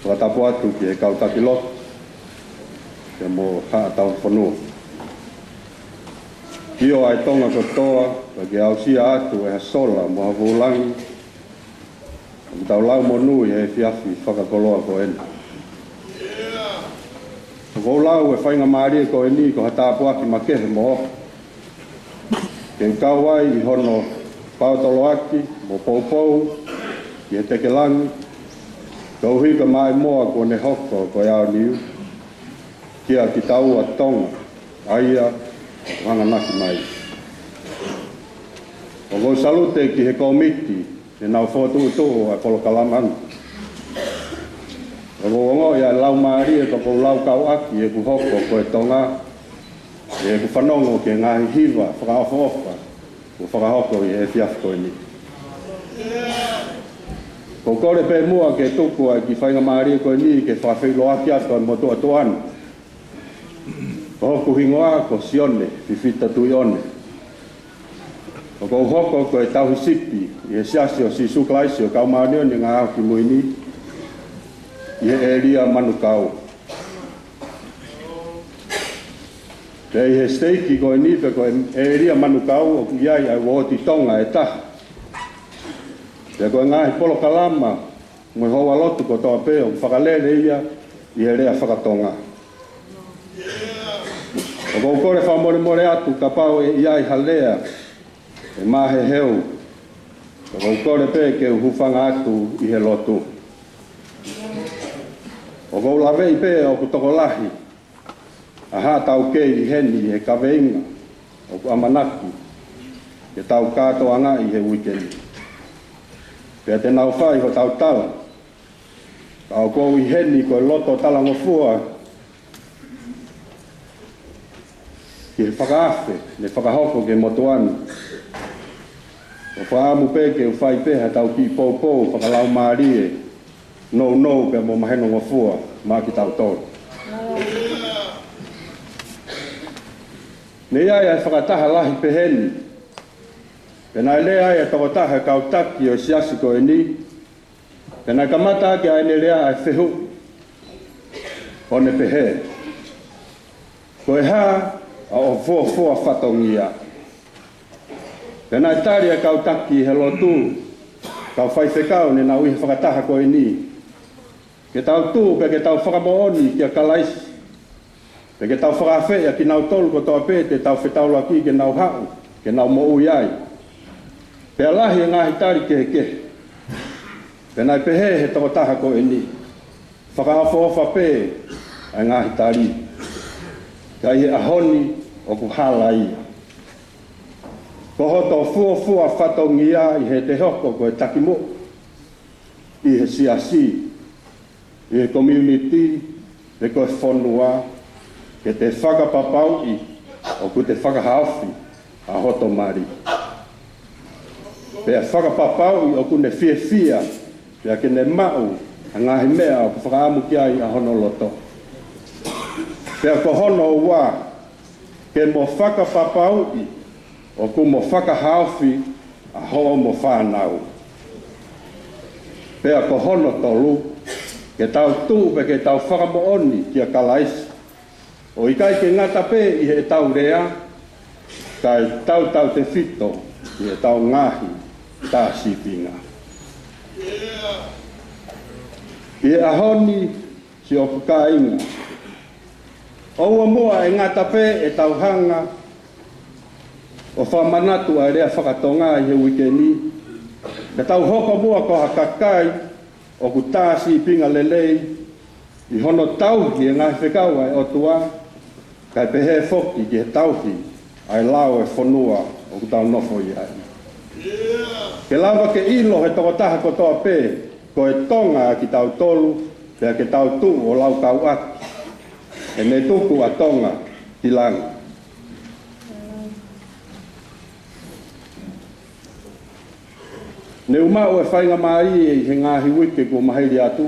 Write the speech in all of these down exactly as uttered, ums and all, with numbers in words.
Fakatapu atu ki he kau taki lotu, pea mo Haʻa Tauhi Fonua. ʻIo ʻa e Tonga kotoa, ka ke aʻusia atu ʻe ha sola mo ha vūlangi ʻoku tau lau monū ʻi he efiafi fakakoloa ko eni. ʻOku ou lau e faingamālie ko eni ko ha tāpuaki makehe moʻoku ke u kau ai ʻi hono paotoloaki mo poupou ki he tekelangi, koeʻuhi ko e maʻimoa kuo ne hoko ko e aoniu kia kitaua Tonga, ʻa ia ʻoku hanganaki mai. ʻOku ou salute ki he kōmiti ne nau fokotuʻutuʻu ʻa e polokalama ni. ʻOku ou ongoʻi ʻa e laumālie ka ʻoku ou laukau ʻaki ʻeku hoko ko e Tonga, ʻeku fanongo ki he ngaahi hiva fakaʻofoʻofa kuo fakahoko ʻi he efiafi ko eni. ʻOku ou kole pē muʻa ke tuku ʻa e kiʻi faingamālie ko eni ke fakafeʻiloaki atu ʻa e motuʻa tuʻa ni. Ko hoku hingoa ko Sione Fifita Tuʻiʻone. ʻOku ou hoko ko e tauhi sipi ʻi he Siasi ʻo Sīsū Kalaisi ʻo e Kau Māʻoniʻoni ʻi he Ngaahi ʻAho Kimui Ni ʻi he ʻēlia Manukau. Pea ʻi he siteiki ko eni pe ko e ʻēlia Manukau ʻoku ʻi ai ʻa e uooti Tonga ʻe taha. Pea ko e ngaahi polokalama mo e houalotu kotoa pē ʻoku fakalele ia ʻi he lea fakatonga. ʻOku ou kole fakamolemole atu kapau ʻe ʻi ai ha lea ʻe maheheu, ʻoku ou kole pē ke u hūfanga atu ʻi he lotu. ʻOku ou laveʻi pē ʻoku tokolahi ʻa haʻa taukei ʻi heni ʻi he kaveinga ʻoku ʻamanaki ke tau kātoangaʻi he uike ni. Pea te nau fai hotau tala, ka ʻoku ou ʻi heni ko e loto talangofua ki he fakaafe ne fakahoko ki he motuʻa ni. ʻOku ou fakaʻamu pē ke u fai pē haʻatau kiʻi poupou fakalaumālie nounou pea mo mahinongofua maʻa kitautolu. Ne ʻi ai ʻa e fakataha lahi pehē ni. Pea naʻe lea ai ʻa e tokotaha ʻo e kau taki ʻo e siasi ko eni. Pea naʻe kamata ʻaki ʻa ʻene lea ʻa e fehuʻi, ʻo ne pehē, ko e hā ʻa hoʻo fuofua fatongia? Pea naʻe tali ʻa e kau taki he lotu, kau faifekau ne nau ʻi he fakataha ko eni, ke tau tuʻu pea ke tau fakamoʻoni kia Kalaisi, pea ke tau fakaafeʻi ʻa kinautolu kotoa pē te tau fetaulaki ke nau haʻu ke nau moʻui ai. Pea lahi e ngaahi tali kehekehe. Pea naʻe pehē he tokotaha ko eni, fakaʻofoʻofa pē ʻa e ngaahi tali, ka ʻi he ʻaho ni ʻoku hala ia. Ko hoto fuofua fatongia ʻi heʻete hoko ko e takimuʻa ʻi he siasi, ʻi he community, pe ko e fonua, ke te fakapapauʻi ʻoku te fakahaofi ʻa hoto mali. Pea fakapapauʻi ʻoku ne fiefia, pea ke ne maʻu ʻa e ngaahi meʻa ʻoku fakaʻamu ki ai ʻa hono loto. Pea ko hono ua, ke mo fakapapauʻi ʻoku mo fakahaofi ʻa hoʻomo fānau. Pea ko hono tolu, ke tau tuʻu pea ke tau fakamoʻoni kia Kalaisi, ʻo ʻikai ke ngata pē ʻi heʻetau lea, kae tautautefito ʻi heʻetau ngaahi tā sīpinga. ʻI he ʻaho ni, siʻoku kāinga, ʻoua muʻa ʻe ngata pē ʻetau hanga ʻo fakamanatu ʻa e lea fakatonga ʻi he uike ni, ka tau hoko muʻa ko ha kakai ʻoku tā sīpinga lelei ʻi hono tauhi e ngaahi fekau ʻa e ʻOtua, kae pehē foki ki he tauhi ʻa e lao e fonua ʻoku tau nofo ʻi ai. Ke lava ke ʻilo he tokotaha kotoa pē ko e Tonga ʻa kitautolu, pea ke tau tuʻu ʻo laukau ʻaki, ʻe ne tuku ʻa Tonga ki langi. Ne u maʻu e faingamālie ʻi he ngaahi uike kuo maliu atu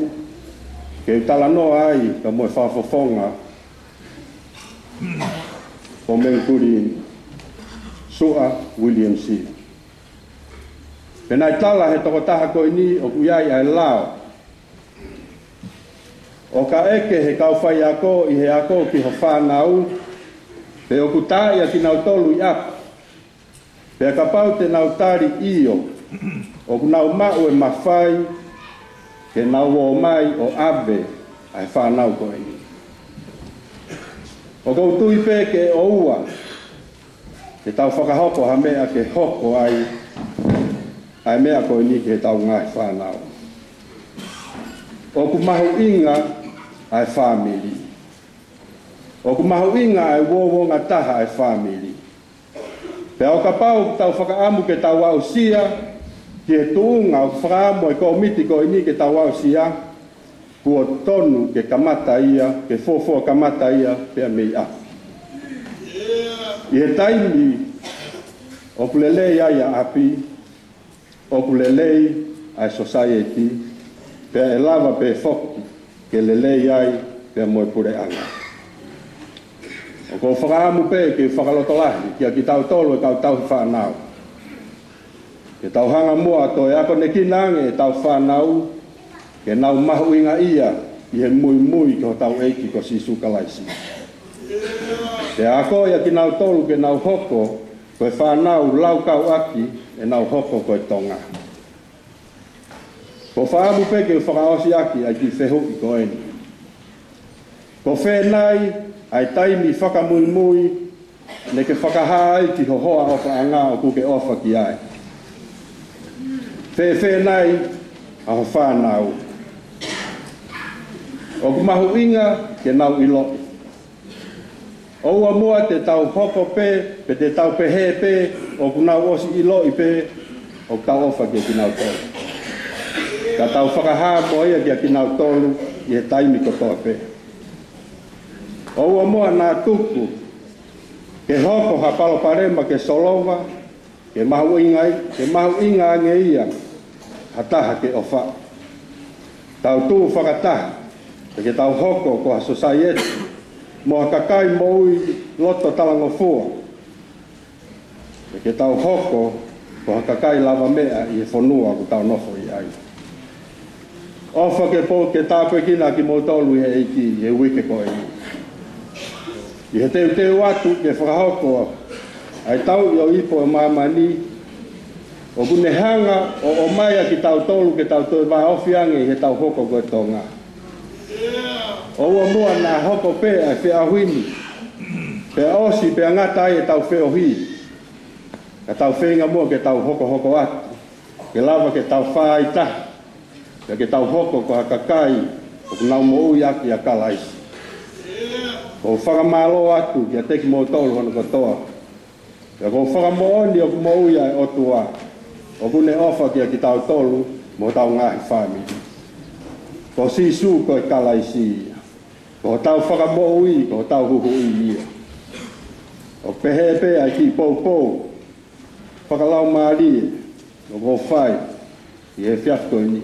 ke u talanoa ai pea mo e fakafofonga ʻo Mengikuli ni, Suʻa William Seal. Pea naʻe tala he tokotaha ko eni ʻoku ʻi ai ʻa e lao ʻO ka ʻeke ʻe he kau faiako ʻi he ako ki ho fānau pe ʻoku taaʻi ʻa kinautolu ʻi ʻapi, pea kapau te nau tali ʻio, ʻoku nau maʻu e mafai ke nau ō mai ʻo ʻave ʻa e fānau ko eni. ʻOku ou tui pē ke ʻoua te tau fakahoko ha meʻa ke hoko ai ʻa e meʻa ko eni ki heʻetau ngaahi fānau. ʻOku mahuʻinga ʻa e fāmili. ʻOku mahuʻinga ʻa e uouongataha ʻa e fāmili. Pea ʻo kapau ʻoku tau fakaʻamu ke tau aʻusia ki he tuʻunga ʻoku fakaʻamu e kōmiti ko eni ke tau aʻusia, kuo tonu ke kamata ia, ke fuofua kamata ia pea mei ʻapi. ʻI he taimi ʻoku lelei ai ʻa ʻapi, ʻoku lelei ʻa e sōsaieti, pea ʻe lava pē foki ke lelei ai pea mo e puleʻanga. ʻOku ou fakaʻamu pē ke fakalotolahi kia kitautolu e kau tauhi fānau, ke tau hanga muʻa ʻo toe akonekina ange ʻetau fānau ke nau mahuʻingaʻia ʻi he muimui ki hotau ʻEiki ko Sīsū Kalaisi. Pea akoʻi ʻa kinautolu ke nau hoko ko e fānau laukau ʻaki ʻenau hoko ko e Tonga. ʻOku ou fakaʻamu pē ke fakaʻosi ʻaki ʻa e kiʻi fehuʻi ko eni. Ko fē nai ʻa e taimi fakamuimui naʻa ke fakahā ai ki ho hoa ʻofaʻanga ʻoku ke ʻofa ki ai? Fēfē nai ʻa ho fānau? ʻOku mahuʻinga ke nau ʻiloʻi. ʻOua muʻa te tau hoko pē, pe te tau pehē pē ʻoku nau ʻosi ʻiloʻi pē ʻoku tau ʻofa kia kinautolu, ka tau fakahā mo ia kia kinautolu ʻi he taimi kotoa pē. ʻOua muʻa naʻa tuku ke hoko ha palopalema ke solova, ke mahuʻinga, ke mahuʻinga ange ia ha taha ke ʻofa. Tau tuʻu fakataha, pea ke tau hoko ko ha sōsaieti mo ha kakai moʻui loto talangofua, pea ke tau hoko ko ha kakai lavameʻa ʻi he fonua ʻoku tau nofo ʻi ai. ʻOfa ke pō ke tāpuekina kimoutolu ʻe he ʻEiki ʻi he uike ko eni. ʻI he teuteu atu ke fakahoko ʻa e tauʻi ʻo e ipu ʻo māmani, ʻoku ne hanga ʻo ʻomai ʻa kitautolu ke tau toe vāofi ange ʻi heʻetau hoko ko e Tonga. ʻOua muʻa naʻa hoko pē ʻa e feʻauhi ni pea ʻosi pea ngata ai ʻetau feohi, ka tau feinga muʻa ke tau hokohoko atu, ke lava ke tau fāitaha, pea ke tau hoko ko ha kakai ʻoku nau moʻui ʻaki ʻa Kalaisi. ʻOku ou fakamālō atu kiate kimoutolu hono kotoa. Pea ʻoku ou fakamoʻoni ʻoku moʻui ʻa e ʻOtua, ʻoku ne ʻofa kia kitautolu mo hotau ngaahi fāmili. Ko Sīsū ko e Kalaisi ia. Ko hotau Fakamoʻui, ko hotau Huhuʻi ia. ʻOku pehē pē ʻa e kiʻi poupou fakalaumālie ʻoku ou fai ʻi he efiafi ko eni.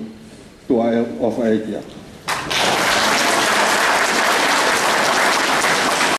Tuʻa ʻofa ʻEiki atu.